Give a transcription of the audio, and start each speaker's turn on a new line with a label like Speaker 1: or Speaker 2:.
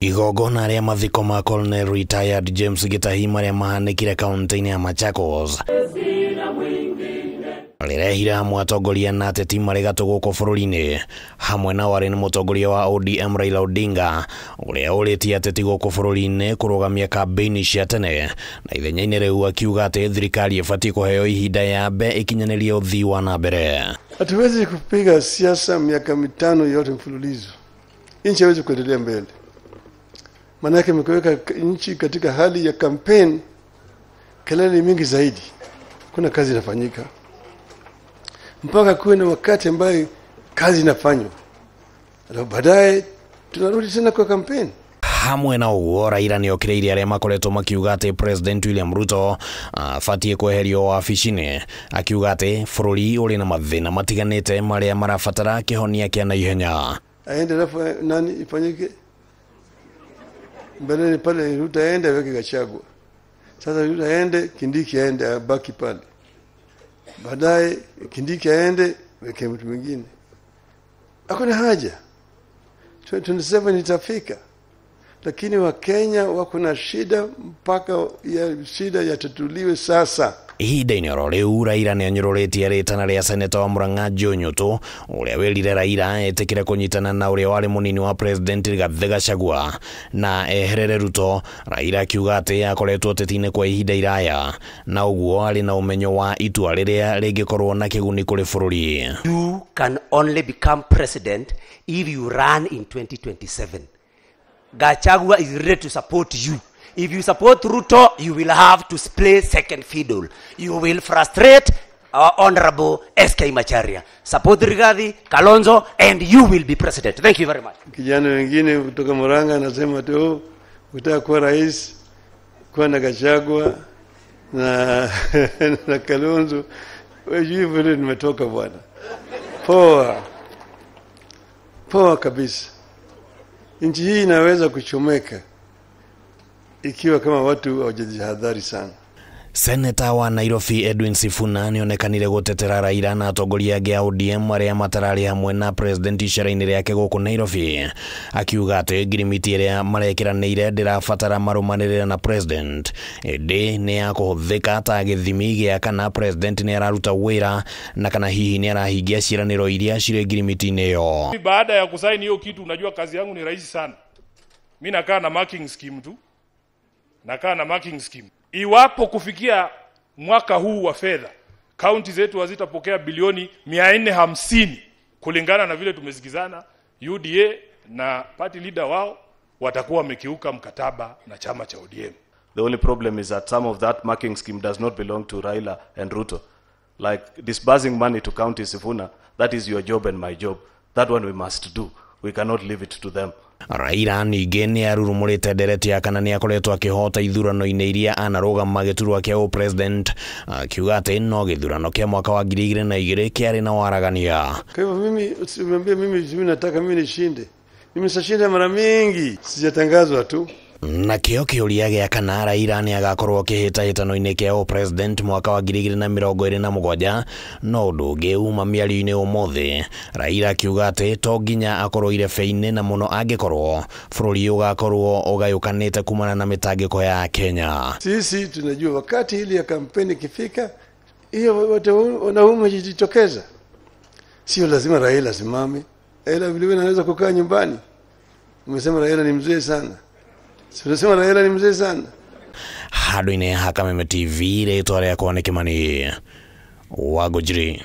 Speaker 1: Igongona rĩa mathiko ma Colonel Retired James Gitahi marĩa mahanĩkire kaunti-inĩ ya Machakos rĩrehire hamwe atongoria na ateti marĩ gatũ gũkũ bũrũri-inĩ, hamwe na warĩ nĩ mũtongoria wa ODM Raila Odinga ũrĩa ũrĩtie ateti gũkũ bũrũri-inĩ kũrũgamia kambĩini cia tene, na ithenya-inĩ rĩu akiuga atĩ thirikari ĩbatiĩ kũheo ihinda yambe ĩkinyanĩrie ũthii wa na mbere.
Speaker 2: Hatuwezi kupiga siasa miaka 5 yote mfululizo, nchi haiwezi kuendelea mbele. Manake mkiweka nchi katika hali ya campaign, kelele mingi zaidi, kuna kazi inafanyika mpaka kuwe na wakati ambaye kazi inafanywa, alafu baadaye tunarudi tena kwa campaign.
Speaker 1: Hamwe na ũguo Raila nĩokĩrĩirie arĩa makoretwo makiuga atĩ President William Ruto abatiĩ kweherio wabici-inĩ, akiuga atĩ bũrũri ũrĩ na mathĩna matiganĩte marĩa marabatara kĩhonia kĩa naihenya.
Speaker 2: Aende alafu nani ifanyike mbeleni pale, Ruto aende aweke Gachagua. Sasa Ruto aende, Kindiki aende abaki pale, baadaye Kindiki aende weke mtu mwingine. Hakuna haja, 2027 itafika, lakini Wakenya wako na shida mpaka ya shida yatatuliwe sasa.
Speaker 1: Ihinda-inĩ oro rĩu Raila nĩanyũrũrĩtie rĩtana rĩa seneta wa Murang'a Joe Nyutu ũrĩa wĩrire Raila etĩkĩre kũnyitana na ũrĩa warĩ mũnini wa President Rigathi Gachagua na eherere Ruto. Raila akiuga atĩ akoretwo ũteti-inĩ kwa ihinda iraya na ũguo arĩ na ũmenyo wa itua rĩrĩa rĩngĩkorwo na kĩguni kũrĩ bũrũri.
Speaker 3: You can only become president if you run in 2027. Gachagua is ready to support you. If you support Ruto, you will have to play second fiddle. You will frustrate our Honorable SK Macharia. Support Rigathi, Kalonzo, and you will be president. Thank you very much.
Speaker 2: Kijana wengine kutoka Murang'a anasema tu ukitaka kuwa rais kuwa na Gachagua na na Kalonzo. Wewe vile nimetoka bwana. Poa. Poa kabisa. Nchi hii inaweza kuchomeka ikiwa kama watu hawajajihadhari sana.
Speaker 1: Seneta wa Nairobi Edwin Sifuna nĩonekanire gũtetera Raila na atongoria angĩ a ODM arĩa matararĩ hamwe na president icera-inĩ rĩake gũkũ Nairobi, akiuga atĩ ngirimiti ĩrĩa marekĩranĩire ndĩrabatara marũmanĩrĩre na president, ĩndĩ nĩ ya kũhũthĩka ta gĩthimi gĩa kana president nĩ araruta wĩra na kana hihi nĩ arahingia ciĩranĩro iria cirĩ ngirimiti-inĩ ĩyo.
Speaker 4: Baada ya kusaini hiyo kitu, unajua kazi yangu ni rahisi sana. Mimi nakaa na marking scheme tu. Nakaa na marking scheme. Iwapo kufikia mwaka huu wa fedha kaunti zetu hazitapokea bilioni 450 kulingana na vile tumesikizana, UDA na party leader wao watakuwa wamekiuka mkataba na chama cha ODM.
Speaker 5: The only problem is that some of that marking scheme does not belong to Raila and Ruto. Like disbursing money to county Sifuna, that is your job and my job. That one we must do. We cannot leave it to them.
Speaker 1: Raila ningĩ nĩ arurumũrĩte ndereti ya kana nĩ akoretwo akĩhota ithurano-inĩ iria anarũgama gĩturwa kĩa ũpresident, akiuga atĩ no gĩthurano kĩa mwaka wa 2002 kĩarĩ na waragania.
Speaker 2: Kwa hivyo mimi usiniambie mimi nataka mimi nishinde. Nimeshashinda mara mingi, sijatangazwa tu.
Speaker 1: Na kĩo kĩũria gĩa kana Raila nĩ agakorwo kĩhĩtahĩtano-inĩ kĩa ũpresident mwaka wa 2027 no ũndũ ũngĩ uma mĩario-inĩ ũmũthĩ. Raila akiuga atĩ to nginya akorwo irebe-inĩ na mũno angĩkorwo bũrũri ũgakorwo ũgayũkanĩte kumana na mĩtangĩko ya Kenya.
Speaker 2: Sisi tunajua wakati ile ya kampeni ikifika, hiyo wanaume jitokeza. Sio lazima Raila asimame. Raila vile vile anaweza kukaa nyumbani. Umesema Raila ni mzee sana. Tunasema Raila ni mzee sana.
Speaker 1: Handũ-inĩ ha Kameme TV rĩtwa rĩakwa nĩ Kimani Wangũnjiri.